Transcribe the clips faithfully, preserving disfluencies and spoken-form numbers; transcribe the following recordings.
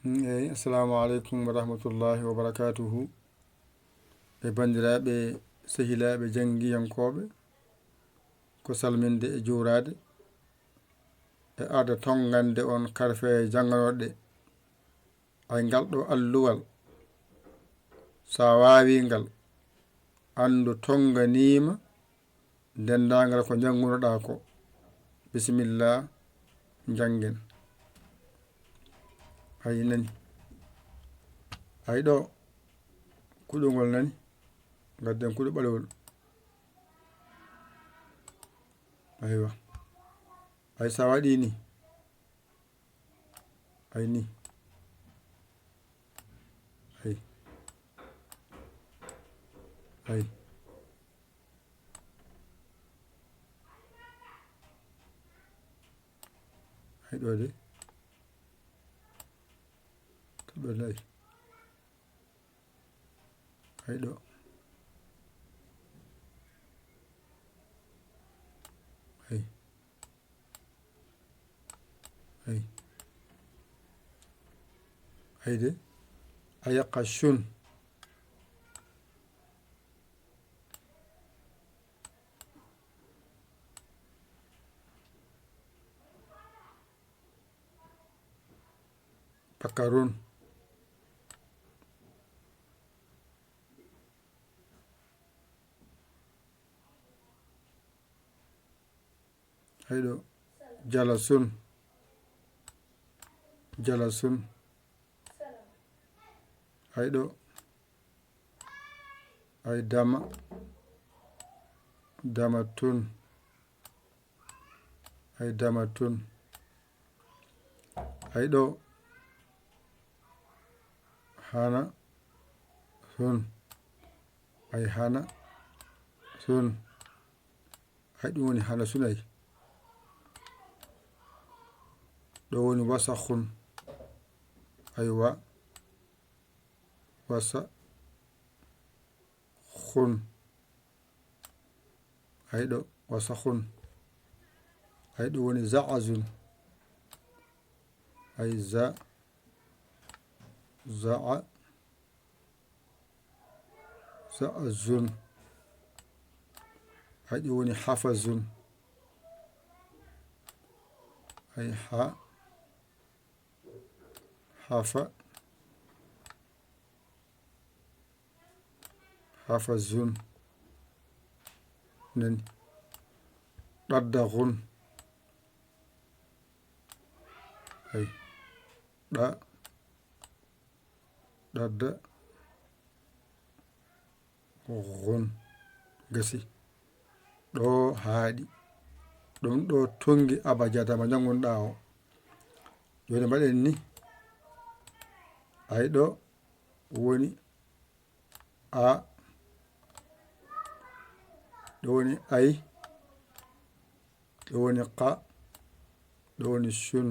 Eyi, assalamu aleykum wa rahmatullahi wa barakatuhu. E banndiraaɓe, sehilaaɓe, janngiyankooɓe, ko salminde e juuraade, e arde tonngande on karfe jannganooɗe. Ay, ngal ɗo alluwal, so a waawii ngal, anndu tonnganiima denndaangal ko njanngunoɗaa ko. Bisimilla, njanngen. Ay, nani. Ay, ɗo, kuɗungol nani. Ngadden kuɗo ɓalewol. Aywa. Ay, so a waɗii ni. Ay, ni. Ay. Ay. Ay, ɗo de. To ɗo de, ay. Ay, ɗo. Ay. Ay. Ay de. Ay, qashun. Pakarun. Ay, ɗo. Jalasun. Jalasun. Ay, ɗo. Ay, dama. Dama tun. Ay, dama tun. Ay, ɗo. Hana. Sun. Ay, hana. Sun. Ay, ɗum woni hana sunay. Ɗo woni wasakhun. Aywa. Wasa. Khun. Ay, ɗo, wasakhun. Ay, ɗum woni za'azun. Ay, za. Za'a. Za'azun. Ay, ɗum woni hafazun. Ay, ha. Hafa. Hafazun. Nani. Ɗaddaxun. Ay. Ɗa. Ɗadda. Xun. Gasi. Ɗo haaɗi. Ɗum ɗo tonngi abajada mo njanngunɗaa o. Jooni mbaɗen ni. Ay, ɗo woni a. Ɗo woni ay. Ɗo woni qa. Ɗo woni shun.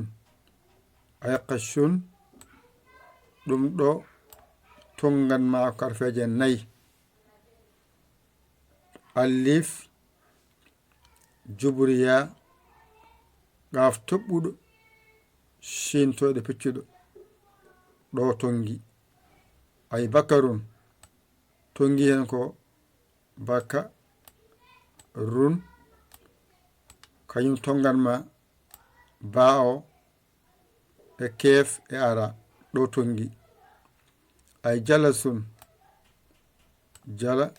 Ay, qa shun. Ɗum ɗo tonngan ma ko karfeeje nay. Alif, jubriya, qaaf toɓɓuɗo, shin toyɗo piccuɗo. Ɗo tonngi. Ay, bakarun. Tonngi heen ko baka, run, kañum tonngan ma baa o e keef e ara, ɗo tonngi. Ay, jalasun, jala,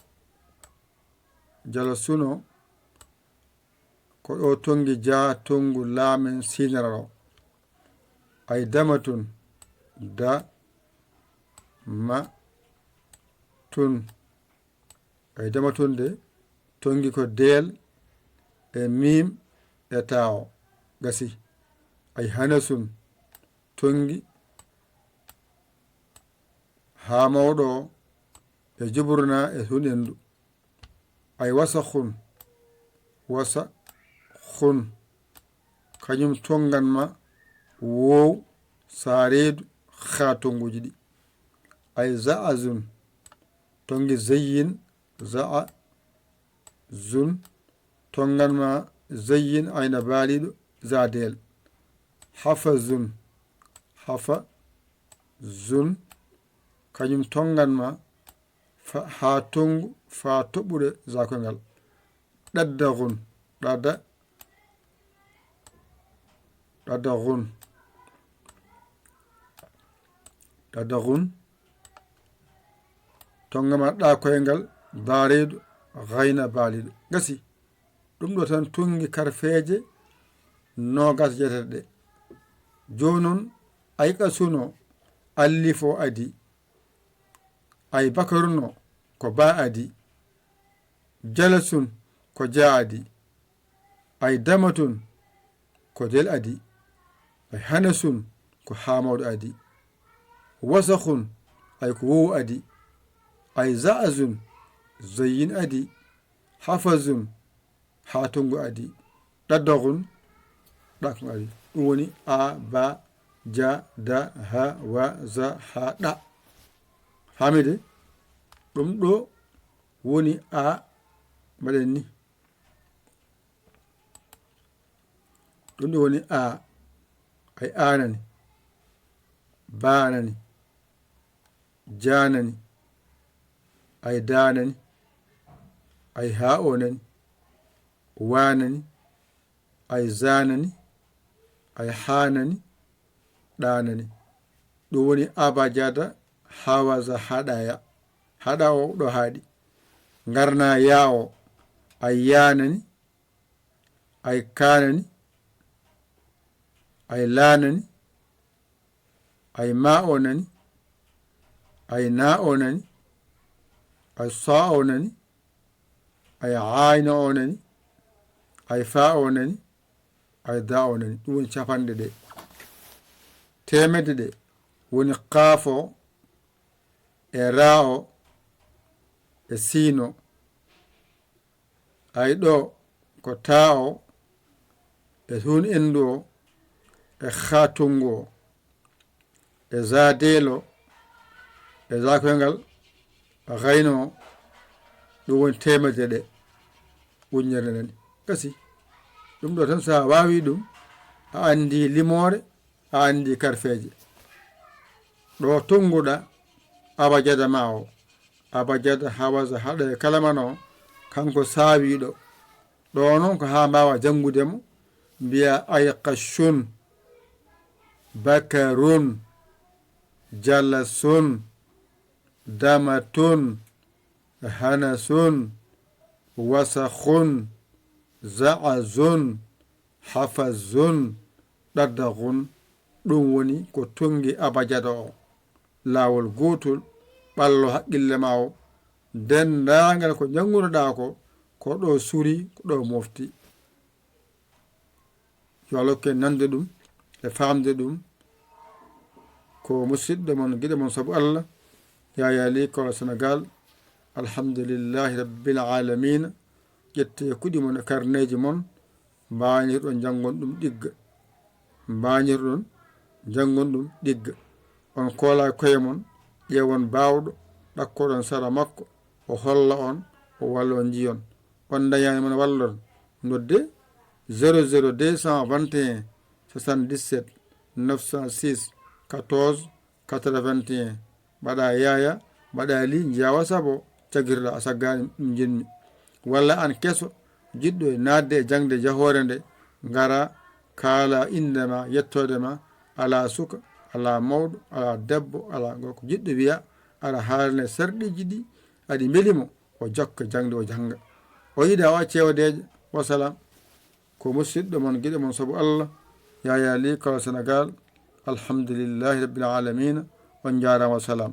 jalasun o, ko ɗo tonngi jaa tonngu laamen siinara ɗo. Ay, damatun, da, ma, tun. Ay, damatun de, tonngi ko deel e miim e taawo. Gasi. Ay, hanasun, tonngi haa mawɗo o e juburna e hunendu. Ay, wasakhun, wasakhun, kañum tonngan ma woow saareedu haa tonnguuji ɗi. Ay, za'azun, tonngi zayyin, za'a, zun, tonngan ma zayyin ayna baaliiɗo za deel. Hafazun, hafa, zun, kañum tonngan ma fa, haa tonngu, faa toɓɓude zaakoyngal. Ɗadda gun, ɗada, ɗada gun, ɗada gun, tonnga ma ɗa koyngal, daariiɗo, gayna baaliiɗo. Gasi. Ɗum ɗo tan tunngi karfeeje noogas jeetati ɗe. Jooni noon, ay qasuno, allifo adi. Ay bakaruno, ko ba adi. Jalasun, ko ja adi. Ay damatun, ko del adi. Ay hanasun, ko haa mawɗo adi. Wasakhun, ay ko wowu adi. Ay za'azun, zayyin adi. Hafazun, haa tonngu adi. Ɗaddakhun, ɗakun adi. Ɗum woni a, ba, ja, da, ha, wa, za, ha, ɗa. Faamii de? Ɗum ɗo woni a, mbaɗen ni. Ɗum ɗo woni a, ay a nani, ba nani, ja nani, ay da nani, ay ha o nani, wa nani, ay za nani, ay ha nani, ɗa nani. Ɗum woni abajada, hawaza, haɗaya. Haɗa o ɗo haaɗi. Ngarna ya o, ay ya nani, ay ka nani, ay la nani, ay ma o nani, ay na o nani, ay sa o nani, ay ayna o nani, ay fa o nani, ay da o nani. Ɗum woni capanɗe ɗe. Teemedde ɗe woni qaaf o, e ra o, e siin o. Ay ɗo ko ta o, e tun endu o, e ha tonngu o, e za deelo, e za koyngal, gayno o, ɗum woni teemedde ɗe. Ujunere nani. Gasi. Ɗum ɗo tan, so a waawi ɗum, a anndi limoore, a anndi karfeeje. Ɗo tonnguɗa abajada ma o. Abajada, hawaza, haɗa e kala mana o, kanko saawiiɗo. Ɗo noon ko haa mbaawa janngude mo, mbiya ay qashun, bakarun, jalasun, damatun, hanasun, wasakhun, za'azun, hafazun, ɗaddakhun. Ɗum woni ko tonngi abajada o. Laawol gootol, ɓallo haqqille ma o. Denndaangal ko njanngunoɗaa ko, ko ɗo suri, ko ɗo mofti. Yo Allah hokke nande ɗum e faamde ɗum. Ko musidɗo mon, giɗo mon sabu Allah, Yaya Ly Kolo Senegal. Alhamdulillahi Rabbil Alamina. Ƴettee kuɗi mon e karneeji mon, mbañirɗon janngon ɗum ɗigga. Mbañirɗon janngon ɗum ɗigga. On koolaa koye mon, ƴeewon baawɗo, ɗakkoɗon sara makko, o holla on, o walla on, njiyon. On dañaani mo walloton, nodde zéro zéro deux cent vingt et un soixante-dix-sept neuf cent six quatorze quatre-vingt-un. Mbaɗa Yaya, mbaɗa Ly, njiya WhatsApp o, cagirɗa, a saggaani ɗum njiɗmi. Walla aan keso, jiɗɗo e naatde e jaŋde jahoore nde, ngara, kaala innde ma, yettoode ma, alaa suka, alaa mawɗo, alaa debbo, alaa gorko. Jiɗɗo wiya, aɗa haalane sarɗiiji ɗi, aɗi mbeli mo, o jokka jaŋde, o jannga. O yiɗa o acce o deeƴa. Wasalaam. Ko musidɗo mon, giɗo mon sabu Allah, Yaya Ly Kolo Senegal. Alhamdulillahi Rabbil Alamina. On njaaraama, wasalaam.